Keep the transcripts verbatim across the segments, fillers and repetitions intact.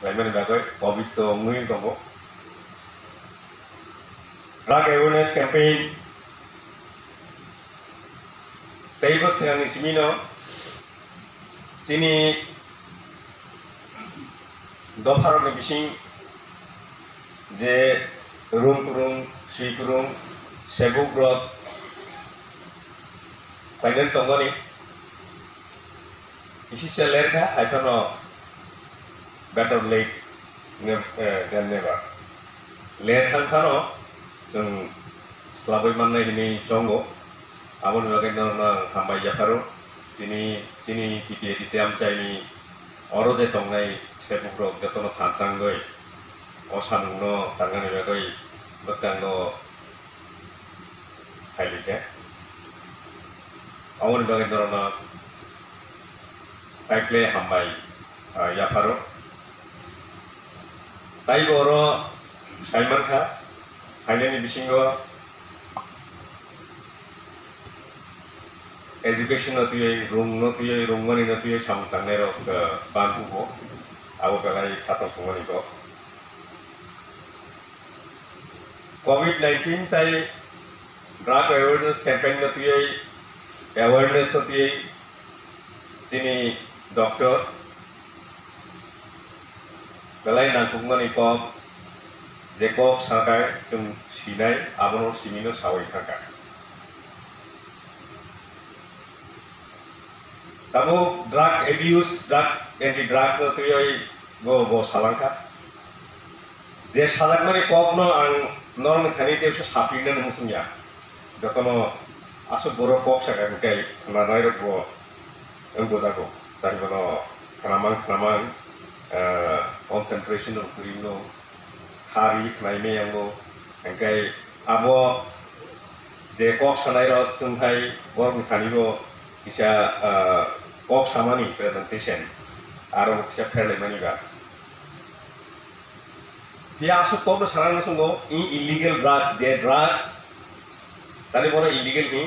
Khlaimani bagwi covid to wngwi tongo. Drug awareness campaign teibo swkangni simino chini dopharokni bising je rung kwrwng, swi kwrwng, sebukrok painani tongmani. Kisi se ler kha, hai phano better late ne-, eh, than never. Ler thang phano chwng swlabwi mannai hinwi chongo. Aboni bagwi norokno ang hambai yapharo. Tini chini T T A D C amchaini oro je tongnai sebukrok jotono thansa wngwi o samungno tangnani bagwi bwskango phailikha. Aboni bagwi norokno kaiklai hambai, ah, yapharo. Taibo oro saimankha, phainani bisingo education no twiwi, rung no twiwi, rungmani no twiwi samung tangnai rok, ah, bantugo. Abo belai khatok tongmani kok. Covid nineteen tai drug awareness campaign no twiwi, awareness no twiwi chini doctor belai nangkukmani kok, je kok sakai chwng sinai, abono simino sawi thangkha. Tabuk drug abuse, drug anti drug no twiwi bo, bo salangkha. Je sajakmani kokno ang norokni thani tei sa-, sapinani muchungya. Jotono aswk borok kok sakha hwnkhe khwnanairokbo wng bujago. Tei bono khnamang khnamang, eh, concentration rok kwrwino kha ri khnai maya wngo. Hwnkhe abo je kok sanairok chwng hai borokni thani bo kisa, ah, kok samani presentation aro kisa pherlaimani ba. Phiya aswk kokno sana muchungo, i illegal drugs, je drugs, tani bono illegal hi,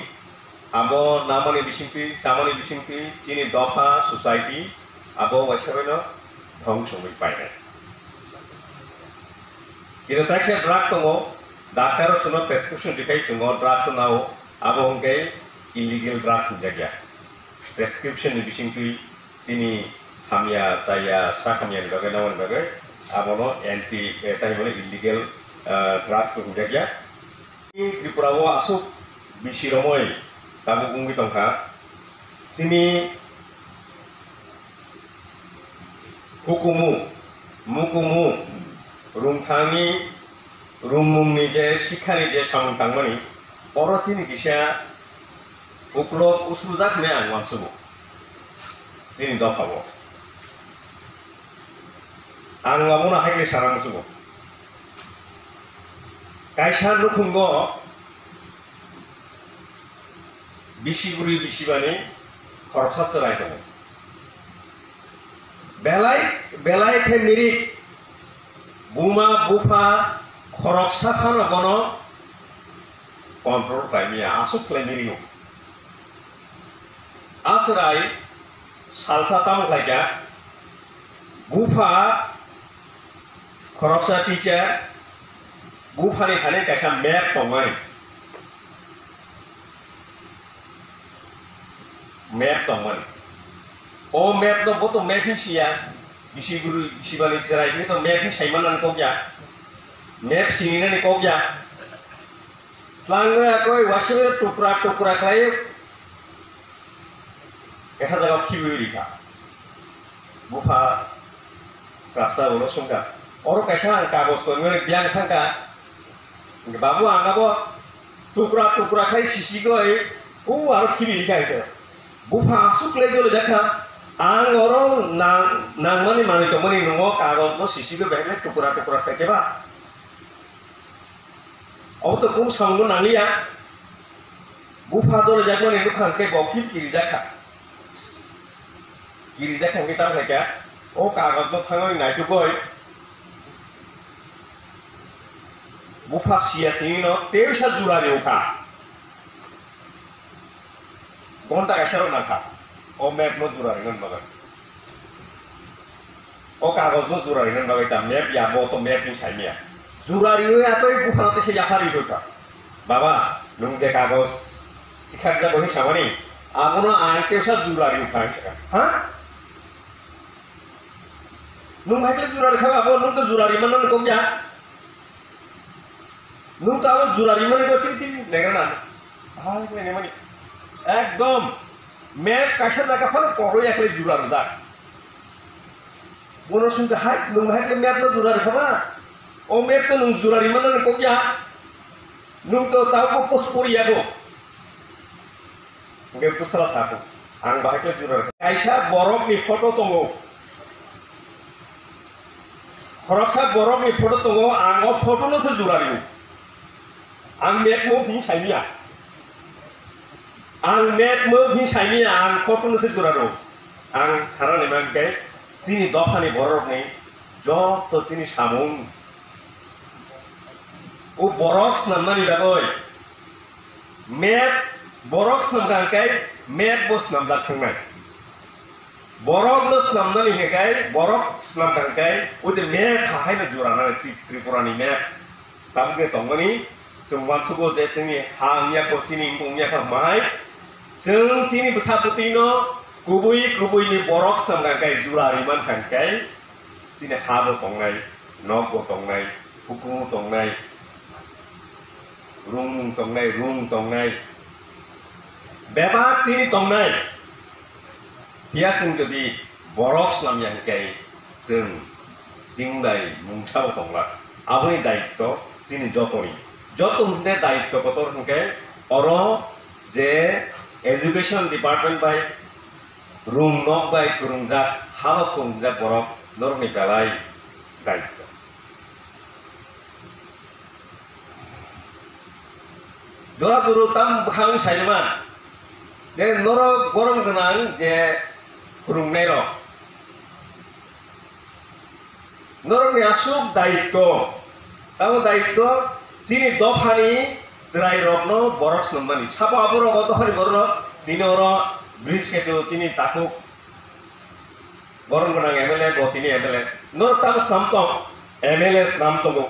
abo namani bisingtwi, chamani bisingtwi, chini dopha, society, abo waisa baino dhongso wngwi painai. Kisa taisa drug tongo, doctor rok chwngno prescription riphai chwng o drugs no nao, abo hwnkhe illegal drugs hinjakya. Prescription ni bisingtwi chini hamya chaya sak hamya ni bagwi nangmani bagwi abono anti, eh, tei hwnmano illegal, eh, drugs bo hinjakya. Tripura o aswk bisi romwi tabuk wngwi tongkha. Chini hukumu, mukumu, rungthangni, rungmungni je sikhani je samung tangmani, oro chini kisa uklok usrujak hinwi ang uansugo. Chini dopha o. Ang abono hai khe sana muchungo. Kaisa nukhungo bisi bwrwi bisi bani khoroksa chwrai tongo. Belai, belai khe mirik buma bupha khoroksa phano bono control khlai maya, aswk khlai mirio. A chwrai salsa tamo khlaikha, bupha khoroksa teacher, buphani thani kaisa map tongmani. Map tongmani. O map no bo to map hi siya, bisi guru, bisi bani chwrai ni to map hi saimanani kokya. Map sininani kokya. Tlangwi akoi wasui tukra tukra khlai ekha jaga khibiwi rikha. Bupha srapsa ulo sungkha. Oro kaisa ang kagoj tonwi biyang thangkha. Babu, ang abo tukra tukra khai sisigoi, o aro khibi rikha hwnkhe. Bupha aswk khlai jole jakha. Ang oro nang-, nangmani manwi tongmani nungo kagoj no sisigoi, bahai khe tukra tukra khai khe ba. Obo to kung samung nangliya. Bupha jole jakmani nukha hwnkhe bo khe kirijak kha. Kirijak kha hwnkhe tamo khaikha, o kagoj no thangwi naitugwi bupha siya sini no teisa jura riwkha. Gonta kaisa rok nangkha o map no jura ringna bagwi. O kagoj no jura rina bagwi ta map ya, bo to map ni sai maya. Jura riwi atoi buphano tei se yaphar riwi kha. Baba, nung je kagoj sikha jak hwnwi samani, abono ang tei sa jura riwi kha hwnwi sakha. Ha? Nung hai khe jura rikha ba, bo nung to jura rimano ni kok ya. Nung to abo jura rimani bo tiri tiri negra na. Hai khe nemani. Ekdom map kaisa jaga phano koro yakle jura rijak. Bono sungkha hai, nung hai khe map no jura rikha ba. O map to nung jura rimano ni kok ya. Nung to tabo post pori yago. Hingke bwsala sakho, ang bahai khe jura rwkha. Kaisa borokni photo tongo. Khoroksa borokni photo tongo, ang o photo no se jura rwo. Ang map mo hwn sai maya. Ang map mo hwn sai maya, ang photo no se jura rwo. Ang sana ni man khe chini dophani borokni joto chini samung. O borok snamnani bagwi map borok snamkha hwnkhe map bo snamjak thangnai. Borok no snamnani hwnkhe borok snamkha hwnkhe o de map haino jura nai Tri-, Tripura ni map. Tamokhe tongmani chwng uansugo je chwngni ha wngya kho chini wngya kha mai. Chwng chini bwsa bwtwi no kubui kubui ni borok snamkha hwnkhe jura riman kha hwnkhe chini ha bo tongnai, nok bo tongnai, hukumu tongnai, rungmung tongnai, rung tongnai, bebak sini tongnai. Phiya chwng jodi borok swnamya hwnkhe chwng chwng bai mungsa bo tongla. Aboni daitto chini jotoni. Joto hwnkhe daitto kotor hwnkhe oro je education department bai rung nok bai kwrwngjak, halo kwrwngjak borok norokni belai daitto. Jora joro tam bwkhang saima, je norok borom gwnang je phwrwngnairok. Norokni aswk daitto, tamo daitto chini dophani chwrairokno borok swnamani. Sabo aborok o dophani borok tini oro bridge khe chini takhuk. Borom gwnang M L A bo tini M L A. Norok tamo swnam tong, M L A swnam tongo.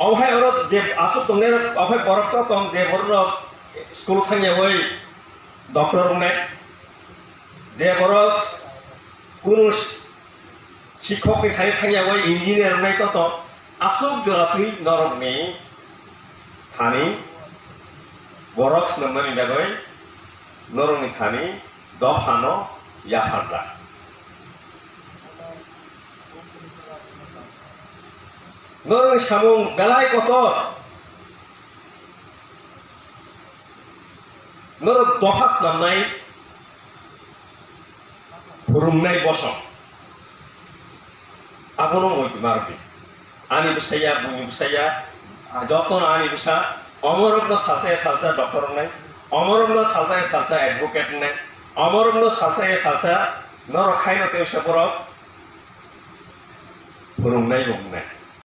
Obo hai oro je aswk tongnai rok, obo hai borok to tong je borok rok school thangya oi doctor wngnai. Je borok kunu sikhok ni thani thangya oi engineer wngnai to tong. Aswk jora twi norokni thani borok swnamnani bagwi norokni thani dophano yapharjak. Norokni samung belai kotor. Norok dopha swnamnai, phwrwngnai bosong. Abono moi twi ma rwdi. Ani bwsaya, buini bwsaya, jotono ani bwsa, omorokno salsa ya salsa doctor wngnai, omorokno salsa ya salsa advocate wngnai, omorokno salsa ya salsa norok khaino tei wngsa borok phwrwngnai bo wngnai.